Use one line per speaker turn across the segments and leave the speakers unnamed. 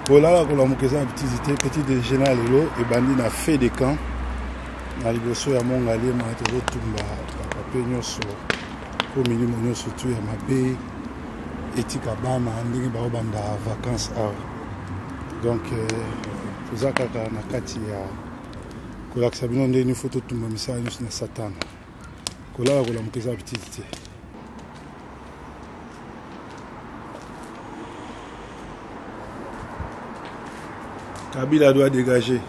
Kolala kolamuka eza na bitizi te. Petit déjeuner ya lelo ebandi na fait de camp na liboso ya Mongaliema. Tozotumba bapapie nyonso mpo milimo nyonso tu ya mabe etika bana ndenge baobanda vacances awa. Donc toza kaka na kati ya kolakisa bino ndenge nini fo totumba misala nyonso na Satana. Kolala kolamuka eza bitizi te. Kabila doit dégager.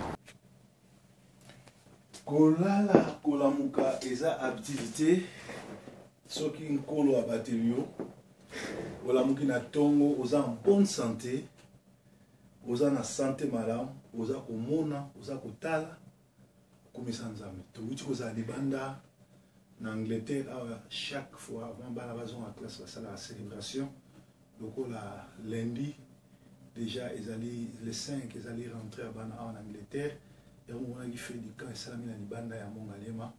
Kolala kolamuka eza activité. Soki nkolo abateli yo, olamuki na tongo, oza en bonne santé, oza na santé malamu, oza komona, oza kotala, kumisa Nzambe. Towuti kozala libanda na Angleterre awa, chaque fois avant bana bazonga classe basalaka célébration lokola lundi déjà ezali le 5, ezali rentrée ya bana awa na Angleterre. Yango omonaki fait du camp esalami na libanda ya Mongaliema,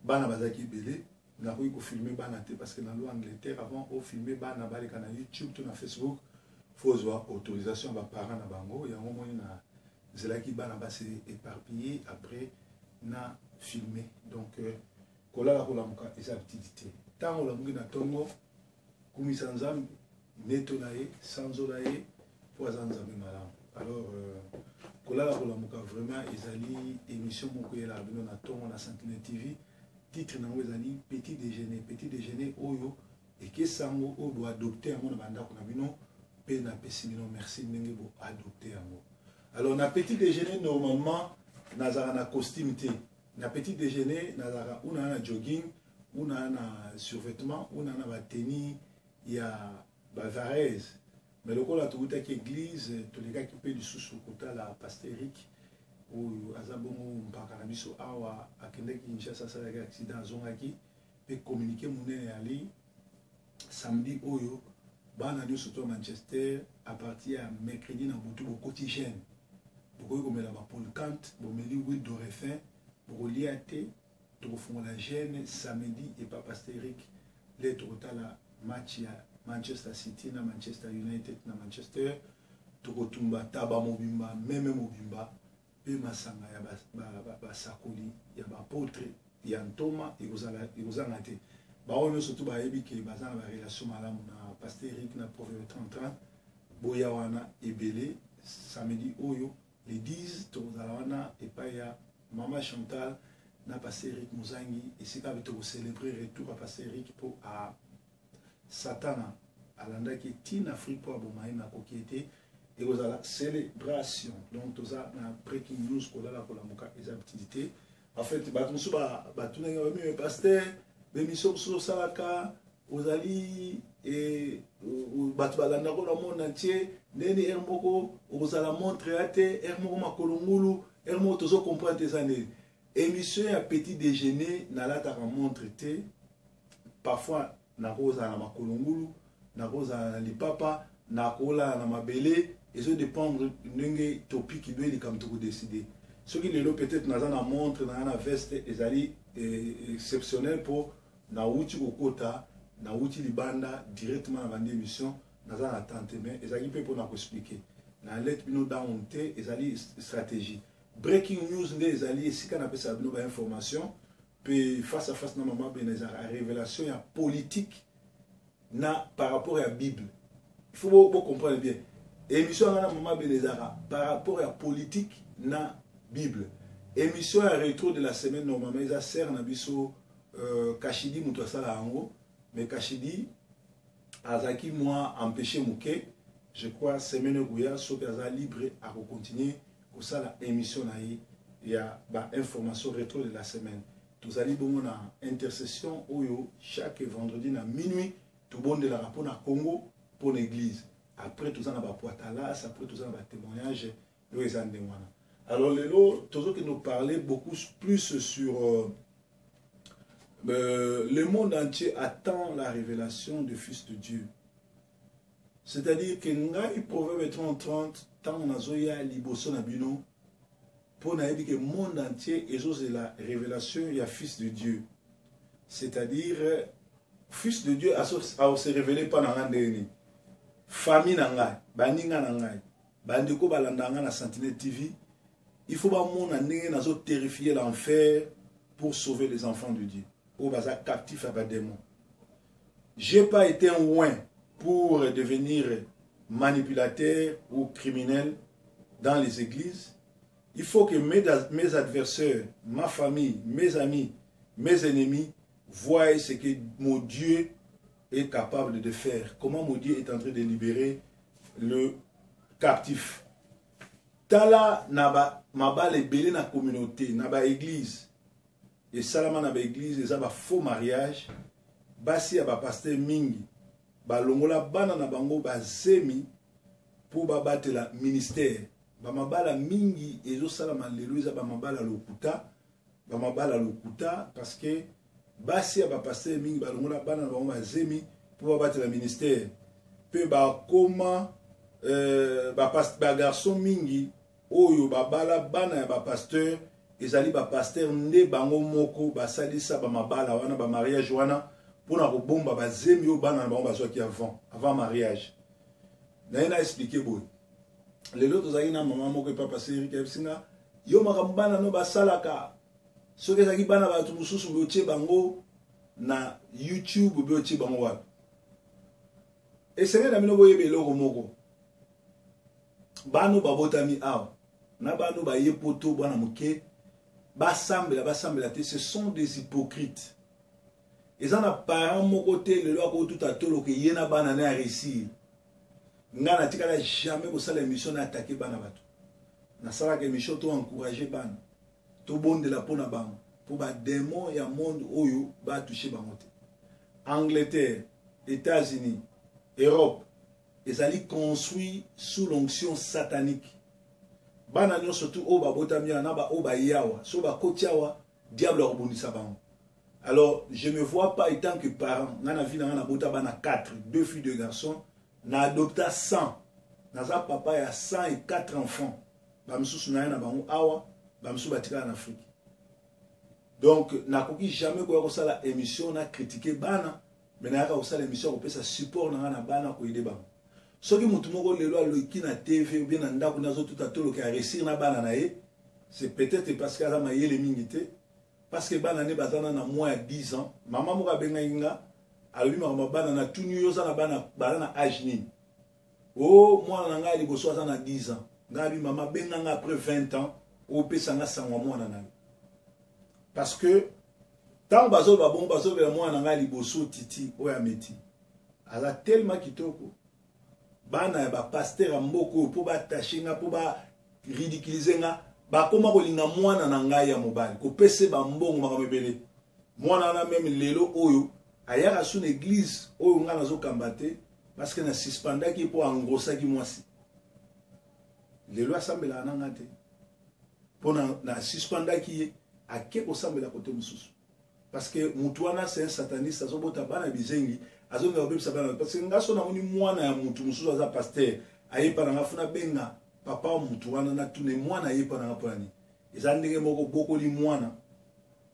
bana bazalaki ebele. Nakoki kofilme bana te parce que na loi Angleterre, avant ofilme bana baleka na YouTube to na Facebook, faut ozwa autorisation ya baparent na bango. Yango omoni na zelaki bana base éparpillé, après na filme. Donc kolala kolamuka eza habitude te. Ntango olamuki na ntongo, kumisa Nzambe, netola ye, sanzola ye mpo aza Nzambe malamu. Alors kolala kolamuka vraiment ezali émission moko eyelaka bino na ntongo na Sentinelle TV. Titre nango ezali petit déjeuner. Petit déjeuner oyo ekesango oyo boadopte yango na bandako na bino, mpe napesi bino merci ndenge boadopte yango. Alors na petit déjeuner, normalement nazalaka na costume te. Na petit déjeuner nazalaka ou naa na jogging, ou naa na survêtement, ou naa na bateni ya bavarese. Mais lokola towutaki église, tolekaki mpe lisusu kotala pasteur Eric oyo aza bongo mpaka na biso awa. Akendaki Kinshasa, asalaki accident, azongaki mpe communiqué monene yali samedi oyo: bana nyonso to ya Manchester, à partir ya mercredi na butu bokoti jeûne, bokoki komela bapolcante, bomeli huile d'orefin, bokolia te. Tokofungola jeûne samedi epa pasteur Eric le tokotala match ya Manchester City na Manchester United na Manchester. Tokotumba taba mobimba, meme mobimba, mpe masanga ya basakoli ya baapôtre ya ntoma ekozanga te. Bango nyonso to bayebi ke baza na barelation malamu na pasteur Eric na Proverbe 33. Boya wana ebele samedi oyo le 10, tokozala wana epai ya mama Chantal na pasteur Eric Mozangi, esika be tokocélébrer retour ya pasteur Eric, mpo a Satana alandaki ntina Afrique mpo aboma ye, nakoki ete ekozala célébration. Donc toza na breaking news. Kolala kolamuka eza habitude te. En fait, bato mosusu batunaki bami: "Pasteur, bémission mosusu osalaka ozali bato balandako na monde entier, ndeni heure moko okozala montre ya te, heure moko makolo ngulu, heure moko tozo comprendre te, eza nini?" Émission ya petit déjeuner, nalataka montre te. Parfois nakozala na makolo ngulu, nakozala na lipapa, nakolala na mabele, ezodépendre ndenge topic do likambo tokodécider. Soki lelo peut-être naza na montre, naza na veste, ezali exceptionnel mpo nawuti kokota, nawuti libanda directement na bandi émission, naza na temps te. Mais ezalaki mpe mpona koexpliquer na let bino down te, ezali stratégie. Breaking news nde ezali esika napesaka bino bainformation, mpe face à face na mama Bena ezalaka révélation ya politique na par rapport ya Bible. Il faut bo comprendre bien, émission yanga na mama Bena ezalaka par rapport ya politique na Bible. Émission ya rétro de la semaine, normalement eza sere na biso Kashidi moto asala yango, mais Kashidi azalaki mwa empêché moke. Je crois semaine ekoya, soki aza libre, akocontinue kosala émission na ye ya bainformation rétro de la semaine. Tozali bongo na intercession oyo chaque vendredi na minuit tobondelaka mpona Congo, mpona église. Après toza na bapoitalas, après toza na batémoignage oyo eza ndenge wana. Alors lelo tozokende parler beaucoup plus sur le monde entier attend la révélation du Fils de Dieu. C'est-à-dire que ngai Proverbe 30 30, ntango nazoya liboso na bino mpo nayebi ke monde entier ezozela révélation ya Fils de Dieu, c'est-à-dire Fils de Dieu akose révéler mpa na ngai ndenge nini? Famille na ngai, baninga na ngai. Bandeko balanda nga na Sentinelle TV, il faut bamona ndenge nazo terrifier l'enfer pour sauver les enfants de Dieu oyo baza captif ya badémon. J'ai pas été un oint pour devenir manipulateur ou criminel dans les églises. Il faut que mes adversaires, ma famille, mes amis, mes ennemis voient ce que mon Dieu est capable de faire, comment mon Dieu est en train de libérer le captif. Tala na ba mabala ebele na communauté, na ba église esalama, na ba église eza ba faux mariage. Basi ya bapasteur mingi balongola bana na bango bazemi mpo babatela ministère. Bamabala mingi ezosalama lelo eza bamabala lokuta, bamabala lokuta, parce que basi ya bapasteur mingi balongola bana na bango bazemi mpo babatela ministère. Mpe bakoma bagarçon mingi oyo babala bana ya bapasteur, ezali bapasteur nde bango moko basalisa bamabala wana, bamariage wana, mpona kobomba bazemi oyo bana na bango bazwaki avant mariage. Naye na expliquer boye: lelo tozalaki na mama moko epa pasteur Erik, ayebisi nga: "Yo, makambo bana no basalaka, soki ezalaki bana bato mosusu, mbe otie bango na YouTube, mbe otie bango wapi?" Esengeli na bino boyeba eloko moko: bano babotami awa na bano baye poto, bwana moke basambela, basambela te, ce sont des hypocrites. Eza na parent moko te lelo akotuta toloke ye na bana na ya réussir. Ngai natikala jamais kosala émission na attaquer bana bato. Nasalaka émission to encourager bana, tobondela mpo na bango, mpo badémon ya monde oyo batouche bango te. Angleterre, États-Unis, Europe ezali construit sous l'onction satanique. Bana nyonso tu oyo babotami awa na baoyo baye awa, so bakoti awa, diable akobundisa bango. Alors je me vois pas étant que parent. Ngai na vie na ngai nabota bana 4, deux filles, deux garçons, na adopta 100. Naza papa ya 104 enfants. Bamisusu na ye na bango awa, bamisusu batikala na Afrique. Donc nakoki jamais koya kosala émission na critiquer bana, mais nayaka kosala émission ya kopesa support na ngai na bana, koaider bango. Soki motu moko lelo aloki na TV ou bien na ndako nazotuta toloka ya réussir na bana na ye, c'est peut-être parce que aza mayele mingi te, parce que bana ne baza na moins ya 10 ans. Mama moko abengaki nga, alobi makambo bana. Na tuni yo: "Oza na bana, baza na age nini?" "O, mwana na ngai ya liboso aza na 10 ans." Ngai abi: "Mama, benga nga après 20 ans, opesa nga sango ya mwana na yo." Parce que ntango bazoloba bongo, bazolobela mwana na ngai ya liboso, Titi oyo ameti, aza tellement kitoko. Bana ya bapasteur ya mboka oyo, mpo batache nga, mpo baridiculiser nga, bakóma kolinga mwana na ngai ya mobali, kopesa bambongo, makambo ebele. Mwana wana même lelo oyo ayaka su na église oyo ngai nazokamba te, parce que nasuspendaki mpo angrosaki mwasi. Lelo asambelaka na nga te, mpo nasuspendaki ye, ake kosambela kote mosusu, parce que mutu wana, c'est un sataniste. Azobota bana bizengi, azolinga kobebisa bana. Parce que nga so namoni mwana ya mutu mosusu aza pasteur, ayepa na nga, funa benga papa mutu wana, natune mwana ayepa na nga mpona nini. Eza ndenge moko bokoli mwana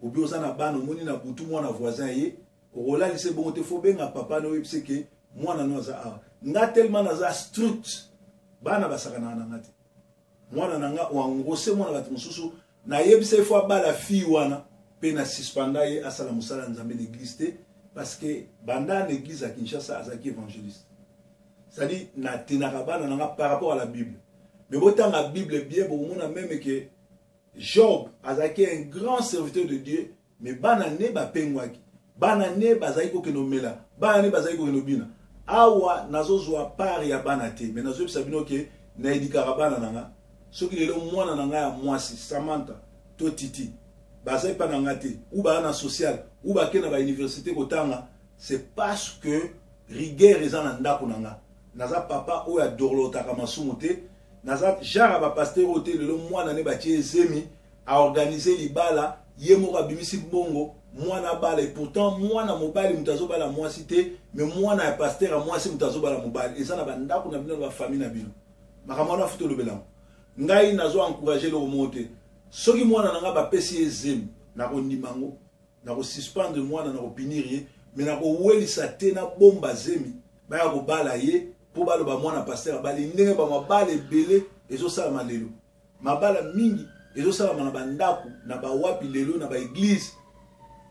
obi oza na bana, omoni na butu mwana voisin ye, okolalisa ebongo te. Fo benga papa na, oyebise ke mwana no aza awa. Nga tellement naza strict, bana basakanaka na nga te. Mwana na nga oangrose mwana bato mosusu, nayebisa ye fo abala fille wana, mpe na suspenda ye, asala mosala ya Nzambe na église te, parce que banda na église ya Kinshasa azalaki évangéliste. C'est-à-dire natenaka bana na nga par rapport à la Bible. Mais botanga Bible bien, bokomona même ke Job azalaki un grand serviteur de Dieu, mais bana ne bapengwaki, bana ne bazalaki kokende omela, bana ne bazalaki kokende obina. Awa nazozwa part ya bana te, mais nazoyebisa bino ke naéduquaka bana na nga. Soki lelo mwana na ngai ya mwasi Samantha to Titi baza epa na nga te, ou baza na social, ou bake na bauniversité kotanga, c'est parce que rigueur eza na ndako na nga. Naza papa oyo adorlotaka masumu te. Naza genre ya bapasteur oyo te lelo mwana ne batie ezemi, aorganiser libala ye moko, abimisi mbongo, mwana abala. Et pourtant mwana mobali moto azobala mwasi te, mais mwana ya pasteur ya mwasi moto azobala mobali. Eza na bandako na bino, na bafamille na bino, makambo wana futi olobelango. Ngai nazo encourager eloko moko te. Soki mwana na ngai bapesi ye zemi, nakondima yango, nakosuspendre mwana, nakopunir ye, mais nakowelisa te nabomba zemi, baya kobala ye. mpo baloba mwana pasteur abali. Ndenge bamabala ebele ezosalama lelo, mabala mingi ezosalama na bandako na bawapi lelo na baeglize,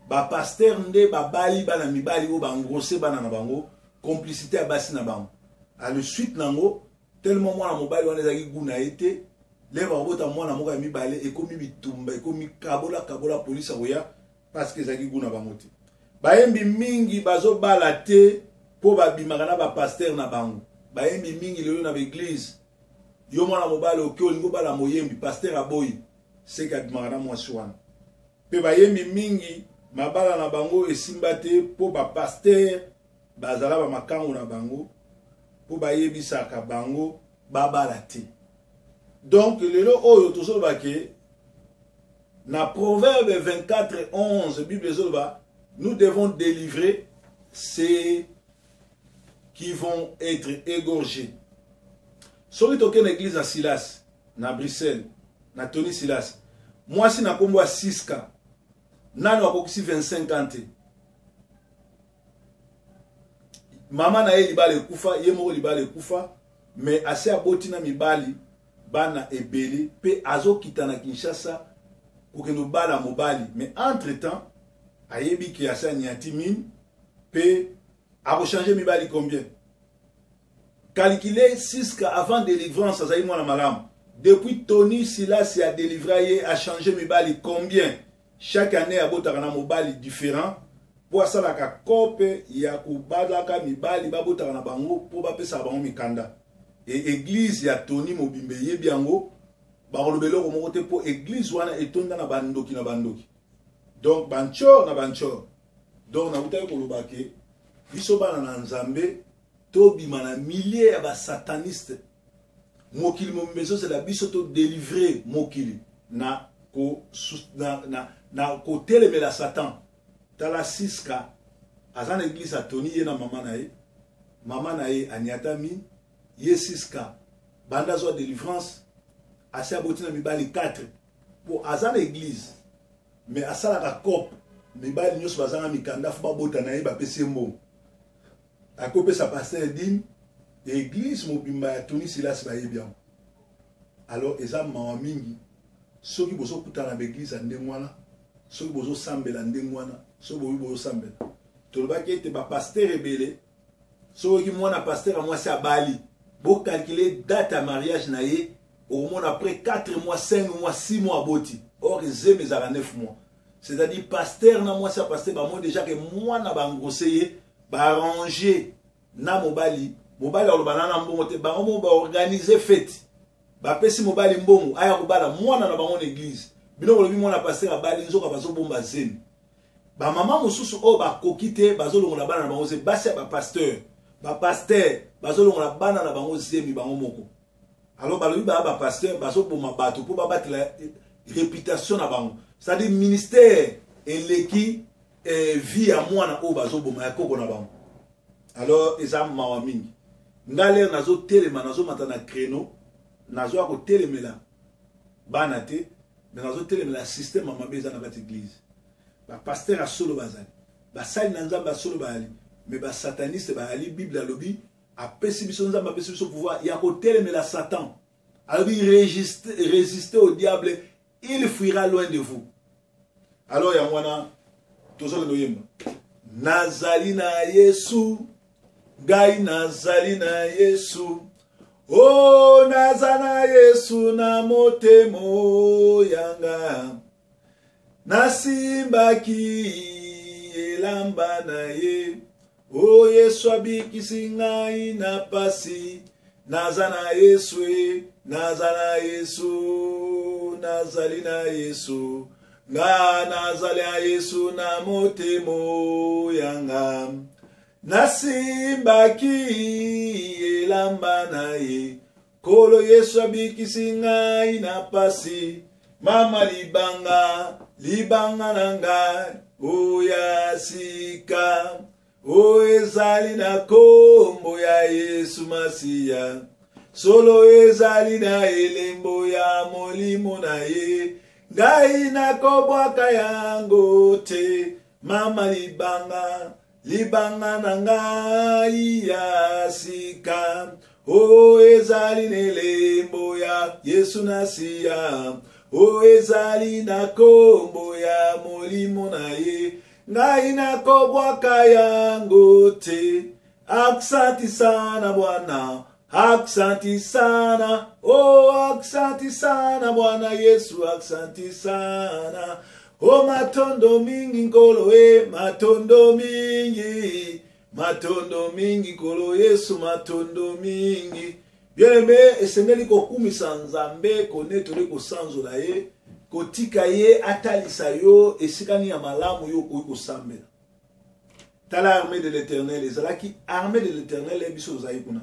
bapasteur nde babali bana mibali oyo bangrose bana na bango, complicité ya basi na bango. Ale suite nango, tellement mwana mobali wana ezalaki gu na ye te, lere bakobota mwana moko ya mibale, ekomi bitumba, ekomi kabola kabola, polisi akoya parce que ezalaki gu na bango te. Bayembi mingi bazobala te mpo babimaka na bapasteur na bango. Bayembi mingi lelo na baeglize, yo mwana mobali oke olingi obala moyembi, pasteur aboyi, seke abimaka na mwasi wana. Mpe bayembi mingi mabala na bango esimba te mpo bapasteur bazala bamakango na bango, mpo bayebisaka bango babala te. Donc lelo oyo tozoloba ke na Proverbe 24 11, Bible ezoloba: nous devons délivrer ceux qui vont être égorgés. Soki tokende na église ya Silas na Bruxelles, na Tony Silas, mwasi na nkombo ya Siska, nano akokisi 25 ans te, mama na ye libala ekufa, ye moko libala ekufa, mais asi aboti na mibali bana ebele, mpe azokita na Kinshasa kokende obala mobali. Mais entre temps ayebi ke asi anyati mine mpe akochange mibali combien. Calcule, Siska avant délivrance azali mwana malamu. Depuis Tony Silas a délivra ye, a changé mibali combien? Chaque année abotaka na mobali différent, mpo asalaka kope ya kobalaka mibali babotaka na bango mpo bapesaka bango mikanda. E église ya Tony mobimba eyebi yango, bakoloba eloko moko te, mpo église wana etonda na bandoki na bandoki, donc banchor na banchor. Donc nakutaki koloba ke biso bana na Nzambe tobima na milieu ya basataniste. Mokili mobimba ezozela biso todelivre mokili na na kotelemela Satan. Tala Siska, aza na église ya Tony, ye na mama na ye. Mama na ye aniatami ye. Siska, banda azwa délivrance, asi aboti na mibali 4, po aza na église mais asalaka cope, mibali nyonso bazanga mikanda fo babota na ye, bapesi ye mbongo, akopesa pasteur dime. Église mobimba ya Tony Silas bayebi yango. Alors eza mawa mingi soki bozokutana na baeglise ya ndenge wana, soki bozosambela ndenge wana, soki boyi bozosambela. Tolobaki ete bapasteur ebele, soki mwana pasteur ya mwasi abali, bocalcule date ya mariage na ye, okomona après 4 mois, 5 mois, 6 mois aboti. Or zemi ezalaka 9 mois. C'est-à-dire pasteur na mwasi ya pasteur bamoni déjà ke mwana bangrose ye, baarrange na mobali. Mobali aloba na na mbongo te, bango moko baorganize fete, bapesi mobali mbongo aya kobala mwana na bango na église. Bino bolobi mwana pasteur abali, nzoka bazobomba zemi. Bamama mosusu oyo bakoki te bazolongola bana na bango zemi. Basi ya bapasteur, bapasteur bazolongola bana na bango zemi bango moko. Alors balobi baya bapasteur bazoboma bato mpo babatela réputation na bango, c'est-à-dire ministère eleki vie ya mwana oyo bazoboma ya koko na bango. Alors eza mawa mingi. Nga lere nazotelema, nazomata na créneau, nazoya kotelemela bana te, mais nazotelemela système ya mabe eza na kati église. Bapasteur ya solo bazali, basali na Nzambe ya solo bayali, mais basataniste bayali. Bible alobi, apesi biso, Nzambe apesi biso pouvoir ya kotelemela Satan. Alobi: résistez au diable, il fuira loin de vous. Alors yango wana tozokende oyemba: nazali na Yesu, ngai nazali na Yesu, o oh, naza na Yesu na motemo yanga, nasimbaki elamba na ye, o Yesu abikisi ngai na pasi, naza na Yesu e, naza na Yesu, nazali na Yesu, nga nazali ya Yesu na motemo yanga, nasimbaki elamba na ye, Nkolo Yesu abikisi ngai na pasi, mama libanga, libanga na ngai oya sika, oyo ezali na kombo ya Yesu Masiya, solo ezali na elembo ya molimo na ye, ngai nakobwaka yango te, mama libanga. Libanga na ngai ya sika, o ezali na elembo ya Yesu Nasiya, o ezali na kombo ya molimo na ye, ngai nakobwaka yango te. Aksanti sana Bwana, aksanti sana, oh aksanti sana Bwana Yesu, aksanti sana. O matondo mingi Nkolo e, matondo mingi, matondo mingi Nkolo Yesu, matondo mingi. Bien-aimé, esengeli kokumisa Nzambe, konetoli kosanzola ye, kotika ye atalisa yo esika nini ya malamu yo okoki kosambela. Tala armée de l'Éternel ezalaki armée de l'Éternel ye biso tozalaki kuna,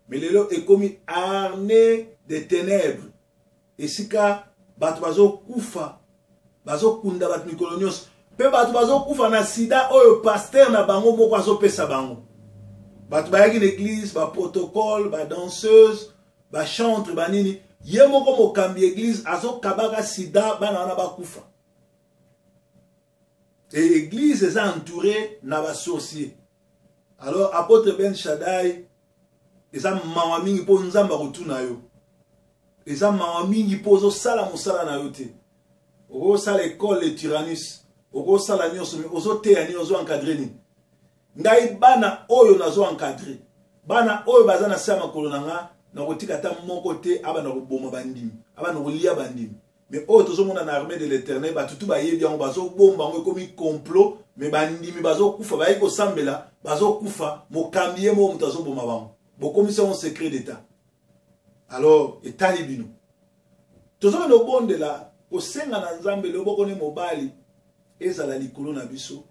mais lelo ekomi armée de ténèbres, esika bato bazokufa, bazokunda bato mikolo nyonso, mpe bato bazokufa na sida oyo pasteur na bango moko azopesa bango. Bato bayaki na eglise, baprotocole, badanseuse, bachantre, banini, ye moko mokambi eglise azokabaka sida, bana wana bakufa. E eglise eza entouré na basorcier. Alors apôtre Ben Shaddai, eza mawa mingi mpo Nzambe akotuna yo. Eza mawa mingi mpo ozosala mosala na yo te. Okosala école de Tyrannus, okosala nyonso, mais ozoteya nini, ozo encadre nini? Ngai bana oyo nazo encadre, bana oyo baza na se ya makolo na nga, nakotika ata moko te abanda koboma bandimi, abanda kolia bandimi. Mais oyo tozomona na armée de l'Éternel, bato tu bayebi yango, bazobomba yango, ekomi complot, mais bandimi bazokufa, bayei kosambela, bazokufa, mokambi ye moko moto azoboma bango. Bokomisi yango secret d'État. Alors etali bino. Tozokende kobondela, kosenga na Nzambe loboko ne mobali ezala likolo na biso,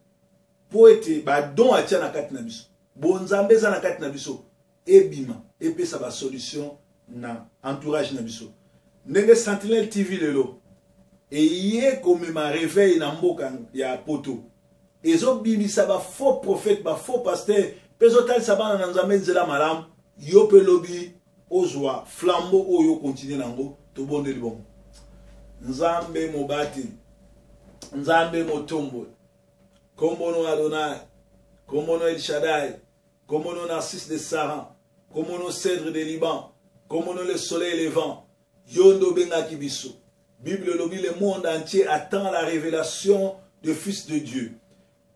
mpo ete badon atia na kati na biso, bonzambe eza na kati na biso, ebima, epesa ba solution na entourage na biso. Ndenge Sentinelle TV lelo eye komema réveil na mboka ya poto, ezobimisa ba faux prophète, ba faux pasteur, mpe ezotalisa bana na Nzambe nzela malamu. Yo mpe lobi ozwa flambeau oyo okontinue nango. Tobondeli bongo. Nzambe mobateli, Nzambe motomboli, kombo no Adonai, kombo no El Shaddai, kombo no Narcisse de Saran, kombo no Cèdre de Liban, kombo no le soleil levant. Yo nde obengaki biso. Bible elobi le monde entier attend la révélation de fils de Dieu.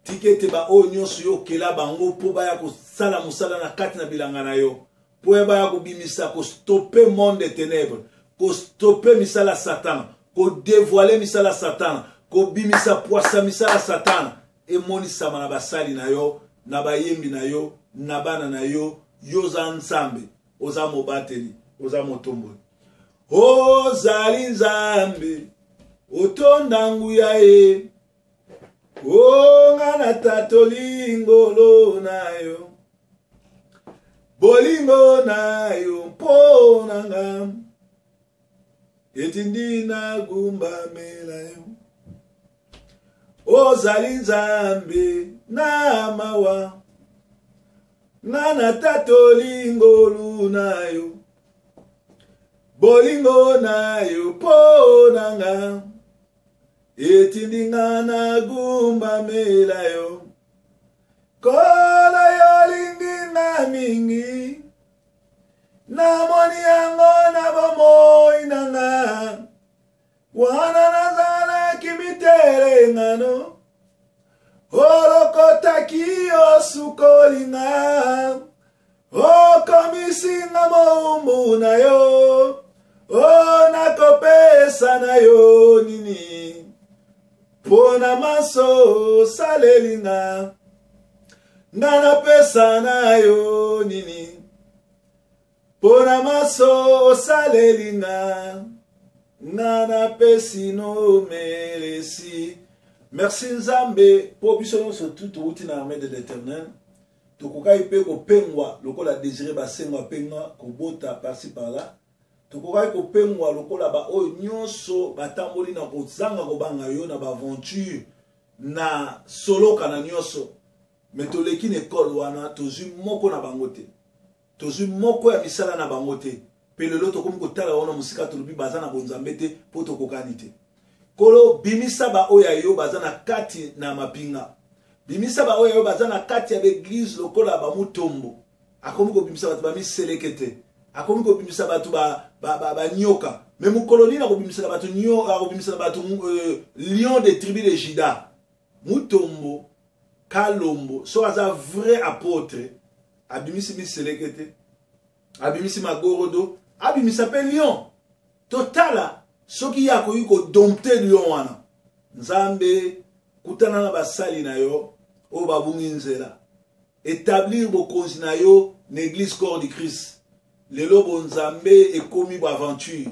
Tika ete baoyo nyonso yo okela bango mpo baya kosala mosala na kati na bilanga na yo, mpo ya baya kobimisa, kostope monde de ténèbres, kostope misala Satana, kodevoile misala Satana, kobimisa pwasa misala Satana, emonisama na basali na yo, na bayembi na yo, na bana na yo. Yo oza Nzambe, oza mobateli, oza motomboli, ozali Nzambe otonda nguya ye. O nga natatoli ngolo na yo, bolingo na yo mpo na nga etindi nagumbamela yo. Ozali Nzambe na mawa, nga natatoli ngolu na yo, bolingo na yo mpo na nga etindi nga nagumbamela yo. Nkolo yo olingi nga mingi, namoni yango na bomoi na nga. Wana nazalaki mitelengano, olokotaki osukoli nga, okomisi nga mowumbu na yo. O nakopesa na yo nini mpo na manso osaleli nga? Nga napesa na yo nini mpo na manso osaleli nga? Nga napesi no melesi. Merci Nzambe mpo biso nyonso tu touti na armée de l'Éternel. Tokokaki mpe kopengwa lokola Désiré Basengo apengwa kobota par-ci par-là. Tokokaki kopengwa lokola baoyo nyonso batamboli na kozanga kobanga yo na baaventure na soloka na nyonso. Me toleki na ekole wana, tozwi moko na bango te, tozwi moko ya misala na bango te. Mpe lelo tokomi kotala wana mosika, tolobi baza na bonzambe te mpo tokokani te. Nkolo, bimisa baoyo ya yo baza na kati na mapinga. Bimisa baoyo ya yo baza na kati ya baeglize lokola bamutombo. Akomi kobimisa bato bamiseleke te, akomi kobimisa bato banyoka ba, ba, me mokolo nini akobimisela bato akobimisela bato euh, lion de tribu de juda mutombo kalombo soki aza vrai apôtre abimisi miseleke te abimisi magorodo abimisa mpe lion totala soki ye akoki kodompte lion wana nzambe kutana na basali na yo oyo babungi nzela etablir bokonzi na yo na eglise corps du christ lelo bonzambe ekomi baaventure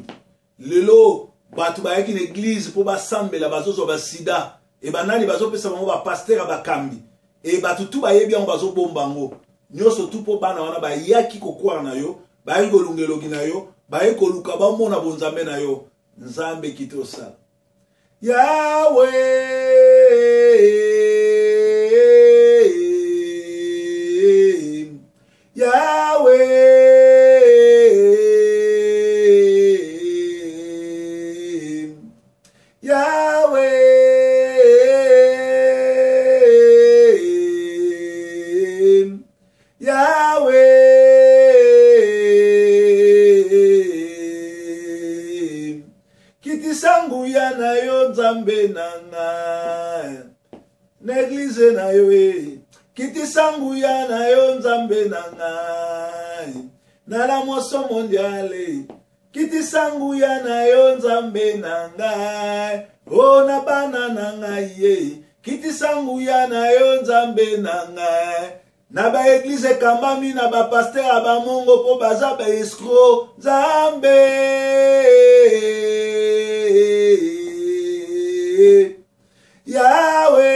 lelo bato bayaki na eglise mpo basambela bazozwa basida e banani bazopesa bango bapaster ya bakambi e bato tu bayebi yango bazobomba yango nyonso tu mpo bana wana bayaki kokwara na yo bayaki kolunga elongi na yo bayaki koluka bamona bonzambe na yo nzambe kiti osala Yahweh. Yahweh. Yahweh. Yahweh. Kitisa nguya na yo Nzambe na ngai na eglize na yo e kitisa nguya na yo Nzambe na ngai na la moso mondiale kitisa nguya na yo Nzambe na ngai o na bana na ngai ye kitisa nguya na yo Nzambe na ngai na ba eglise ekambami na ba pasteur ya bamongo mpo baza ba escro nzambe yawe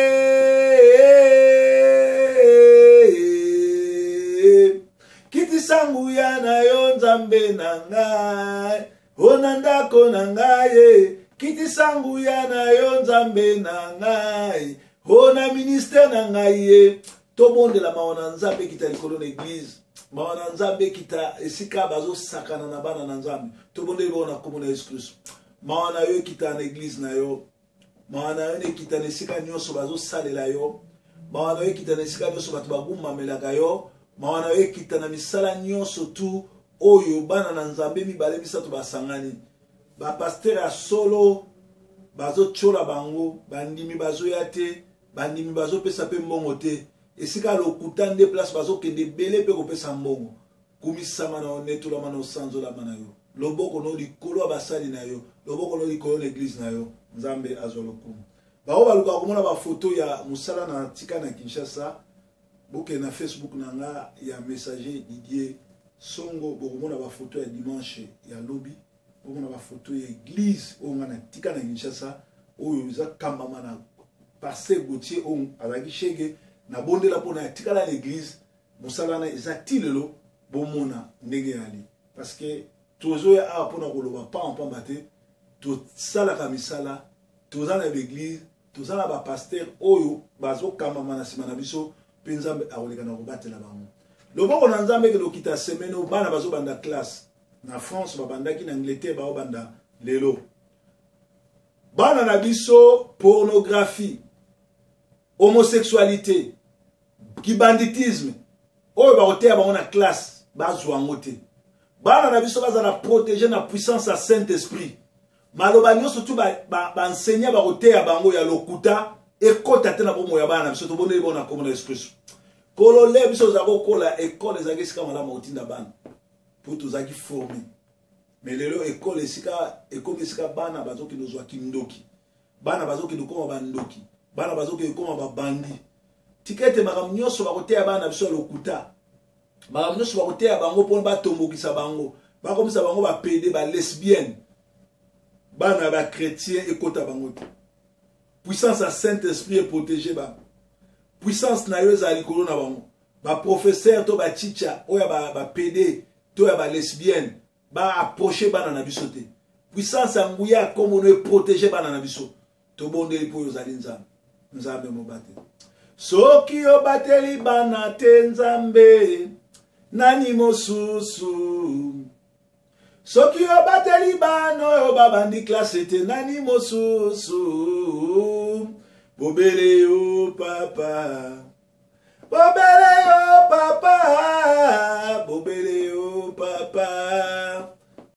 kitisa nguya na yo nzambe na ngai o na ndako na ngai ye kitisa nguya na yo nzambe na ngai o na ministère na ngai ye tobondela mawa na nzambe ekita likolo na eglize mawa na nzambe ekita esika bazosakana na bana na nzambe tobondeli bongo na nkombo na yesu kristo mawa na yo ekita na eglize na yo mawa na yo ekita na esika nyonso bazosalela yo mawa na yo ekita na esika nyonso bato bagumbamelaka yo mawa na yo ekita na misala nyonso tu oyo bana na nzambe mibale misato basangani bapastere ya solo bazotyola bango bandimi bazoya te bandimi bazopesa mpe mbongo te esika lokuta nde place bazokende ebele mpe kopesa mbongo kumisama na yo netolama na osanzolama na yo loboko no likolo ya basali na yo loboko no likolo na eglize na yo nzambe azwa lokumu bango balukaka komona bafoto ya mosala na tika na kinshasa bokende na facebook na nga ya messager didier songo bokomona bafoto ya dimanche ya lobi bomona bafoto ya eglize oyo nga na tika na kinshasa oyo eza kambama na pasteur gautier oyo azalaki shege nabondela mpona ya tikala na eglize mosala wana eza ti lelo bomona ndenge yali parce que tozoya awa mpona koloba pamba pamba te tosalaka misala toza na baeglize toza na bapaster oyo bazokambama na nsima na biso mpe nzambe akoleka na kobatela bango loboko na nzambe ekende kokita semaine oyo bana bazobanda classe na france babandaki na angleterre baobanda lelo bana na biso pornographie homosexualité kibanditisme oyo bakoteya bango na classe bazwa yango te bana na biso bazala protege na puissance ya saint esprit maloba nyonso tu baenseignant ba, ba bakoteya bango ya lokuta ekota te na bomoi ya bana na biso tobondeli bango na nkombo na yesu kristo kolole biso ozala kokola ekole ezalaki esika malamu kotinda bana mpo tozalaki forme me lelo ekole esika ekomi esika bana bazokende ozwa kindoki bana bazokende kokoma bandoki bana bazokende kokoma babandi tika ete makambo nyonso bakoteya bana na biso ya lokuta makambo nyonso bakoteya bango mpona batombokisa bango bakomisa bango bapede balesbienne bana ya bachrétien ekota bango te puissance ya saint esprit eprotege bango puissance na yo ezala likolo na bango baprofesseur to bachicha oyo ya bapede to ya balesbienne ba approcher bana na biso te puissance ya nguya ya nkombo no eprotege bana na biso tobondeli mpo oyo ozali nzambe nzambe mobateli soki obateli bana te nzambe nani mosusu soki obateli bana oyo babandi klase te nani mosusu Bobele yo papa. Bobele yo papa. Bobele yo papa.